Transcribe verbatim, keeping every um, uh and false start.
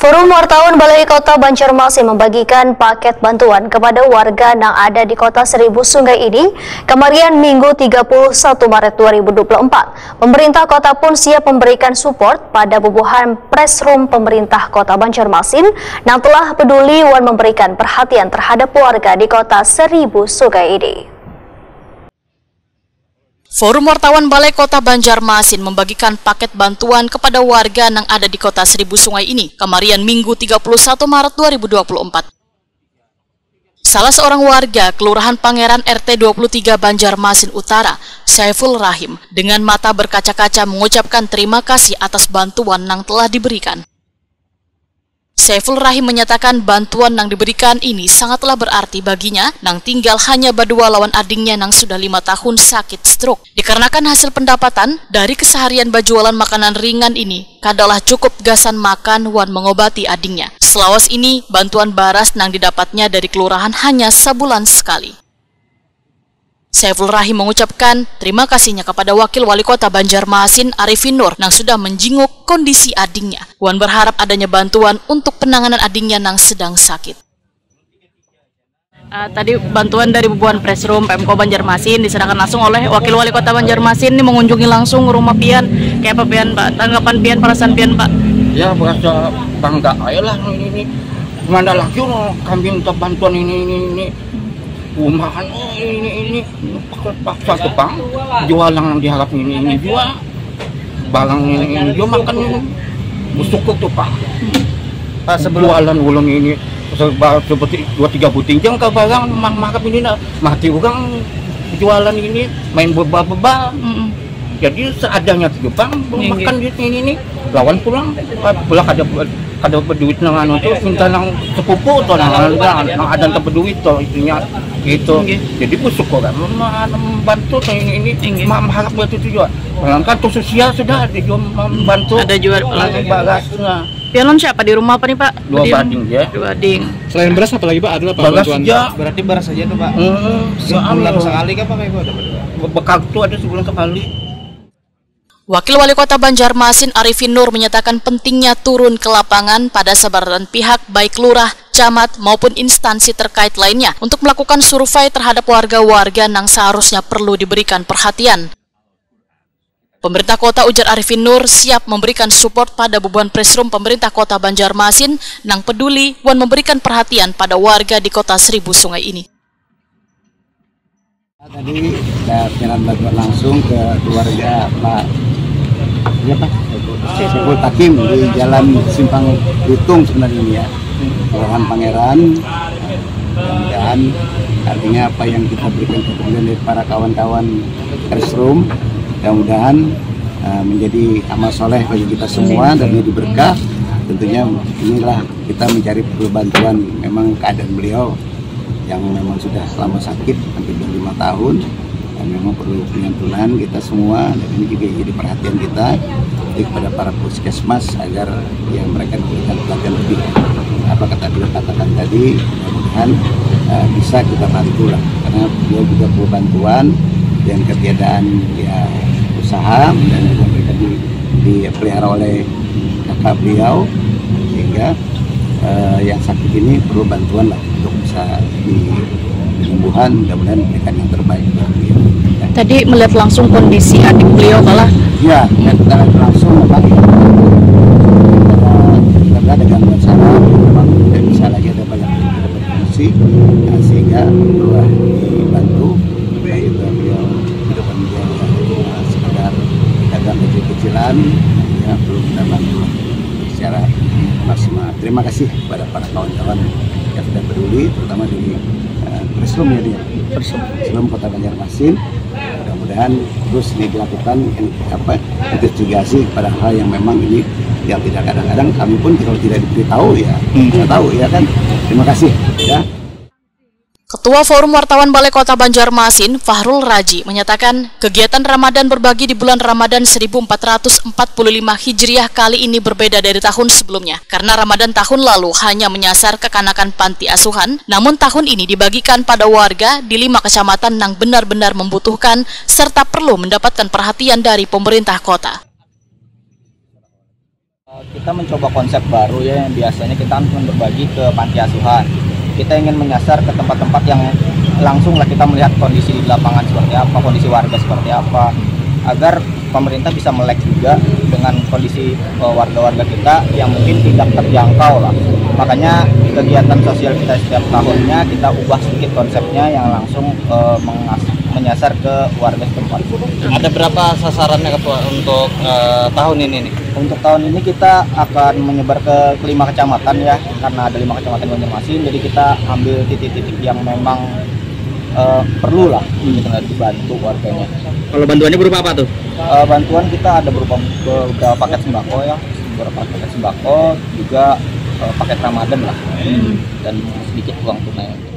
Forum Wartawan Balai Kota Banjarmasin membagikan paket bantuan kepada warga yang ada di Kota Seribu Sungai ini, kemarian Minggu tiga puluh satu Maret dua ribu dua puluh empat. Pemerintah kota pun siap memberikan support pada bubuhan press room pemerintah Kota Banjarmasin yang telah peduli wan memberikan perhatian terhadap warga di Kota Seribu Sungai ini. Forum Wartawan Balai Kota Banjarmasin membagikan paket bantuan kepada warga yang ada di Kota Seribu Sungai ini, kemarian Minggu tiga puluh satu Maret dua ribu dua puluh empat. Salah seorang warga Kelurahan Pangeran R T dua puluh tiga Banjarmasin Utara, Saiful Rahim, dengan mata berkaca-kaca mengucapkan terima kasih atas bantuan yang telah diberikan. Saiful Rahim menyatakan bantuan yang diberikan ini sangatlah berarti baginya, yang tinggal hanya berdua lawan adingnya yang sudah lima tahun sakit stroke. Dikarenakan hasil pendapatan dari keseharian berjualan makanan ringan ini kadalah cukup gasan makan wan mengobati adingnya. Selawas ini, bantuan baras yang didapatnya dari kelurahan hanya sebulan sekali. Saiful Rahim mengucapkan terima kasihnya kepada Wakil Wali Kota Banjarmasin Arifin Nur yang sudah menjenguk kondisi adingnya, wan berharap adanya bantuan untuk penanganan adingnya yang sedang sakit. Ah, tadi bantuan dari bubuhan press room Pemko Banjarmasin diserahkan langsung oleh Wakil Wali Kota Banjarmasin ini mengunjungi langsung rumah pian. Kayak apa pian, Pak? Tanggapan pian, perasaan pian, Pak? Ya, merasa bangga aja lah ini, ini. Mana lagi orang kami minta bantuan ini, ini, ini. Rumah kan, oh, ini, ini. Paksa, paksa tuh, Bang. Jualan yang diharap ini, ini juga. Barang ini, ini juga makan ini. Bersyukur tuh, Pak. Pak, sebelum jualan ulun ini, seba-, seperti dua tiga buting jang ke barang, mang-, mangkap ini, nah. Mati orang jualan ini, main beba-beba. Mm-mm. Jadi, seadanya tuh, Bang, inggih, makan duit ini, ini. Lawan pulang, pulang kada, kada berduit nang anu tuh, minta nang sepupu tuh, nang, nang, nang ada nang berduit tuh, itunya, gitu. Inggih. Jadi, bersyukur kan, mem-, anu, membantu tuh ini, ini. Inggih. Ma-, mengharap buat itu juga. Sedangkan tuh sosial sudah ada juga membantu. Ada juga, nang baras, nah. Pian lawan siapa di rumah apa nih, Pak? Dua bading, ya. Dua bading. Selain beras, apa lagi, Pak? Ada apa bantuan? Beras aja. Berarti beras aja tuh, Pak. Hmm, sebulan sekali kah, Pak, kayak gua dapat, Pak? Be-, bekal tuh ada sebulan sekali. Wakil Wali Kota Banjarmasin Arifin Nur menyatakan pentingnya turun ke lapangan pada sabarataan pihak, baik lurah, camat, maupun instansi terkait lainnya, untuk melakukan survei terhadap warga-warga yang seharusnya perlu diberikan perhatian. Pemerintah kota, ujar Arifin Nur, siap memberikan support pada bubuhan press room pemerintah kota Banjarmasin nang peduli wan memberikan perhatian pada warga di Kota Seribu Sungai ini. Tadi kita pengiran bantuan langsung ke keluarga Pak, iya, Pak? Saiful Takim di Jalan Simpang Lutung sebenarnya ini, ya. Kelurahan Pangeran. Mudah-mudahan, artinya, apa yang kita berikan kepedulian dari para kawan-kawan press room, mudah-mudahan, eh, menjadi amal soleh bagi kita semua dan menjadi berkah. Tentunya inilah kita mencari perlu bantuan, memang keadaan beliau yang memang sudah lama sakit, hampir lima tahun, dan memang perlu penyantunan kita semua, dan ini juga jadi perhatian kita, jadi kepada para puskesmas agar, ya, mereka diberikan pelatihan lebih. Apa kata beliau katakan tadi, mudah-mudahan, eh, bisa kita bantu lah, karena beliau juga perlu bantuan dan ketiadaan, ya, usaha, dan juga mereka di-, dipelihara oleh kakak beliau, sehingga, eh, yang sakit ini perlu bantuan lah untuk bisa di penyembuhan, mudah-mudahan diberikan yang terbaik buat beliau. Ya. Tadi melihat langsung kondisi adik beliau kalah? Ya, melihat langsung, memang, eh, karena ada gangguan saraf, memang tidak bisa lagi ada banyak fungsi, nah, sehingga perlu dibantu, baik itu beliau, kehidupan beliau, eh, sekedar dagang kecil-kecilan, ya, perlu kita bantu secara maksimal. Terima kasih kepada para kawan-kawan yang sudah peduli, terutama di, eh, press room, ya, dia. Press room. Press room Kota Banjarmasin. Mudah-mudahan terus ini dilakukan, in-, apa, investigasi kepada hal yang memang ini yang tidak, kadang-kadang kami pun kalau tidak diberitahu, ya, hmm, tidak tahu, ya kan. Terima kasih, ya. Ketua Forum Wartawan Balai Kota Banjarmasin, Fahrul Raji, menyatakan kegiatan Ramadan berbagi di bulan Ramadan seribu empat ratus empat puluh lima Hijriah kali ini berbeda dari tahun sebelumnya, karena Ramadan tahun lalu hanya menyasar kekanakan panti asuhan, namun tahun ini dibagikan pada warga di lima kecamatan yang benar-benar membutuhkan serta perlu mendapatkan perhatian dari pemerintah kota. Kita mencoba konsep baru ya, yang biasanya kita kan cuma berbagi ke panti asuhan. Kita ingin menyasar ke tempat-tempat yang langsung lah kita melihat kondisi di lapangan seperti apa, kondisi warga seperti apa, agar pemerintah bisa melek juga dengan kondisi eh, warga-warga kita yang mungkin tidak terjangkau lah. Makanya di kegiatan sosial kita setiap tahunnya kita ubah sedikit konsepnya yang langsung eh, mengas- menyasar ke warga setempat. Ada berapa sasarannya, Ketua, untuk eh, tahun ini nih? Untuk tahun ini kita akan menyebar ke kelima kecamatan ya, karena ada lima kecamatan Banjarmasin, jadi kita ambil titik-titik yang memang eh, perlu lah gitu, dibantu warganya. Kalau bantuannya berupa apa tuh? Eh, bantuan kita ada berupa beberapa paket sembako ya, beberapa paket sembako, juga eh, paket Ramadan lah, dan sedikit uang tunai.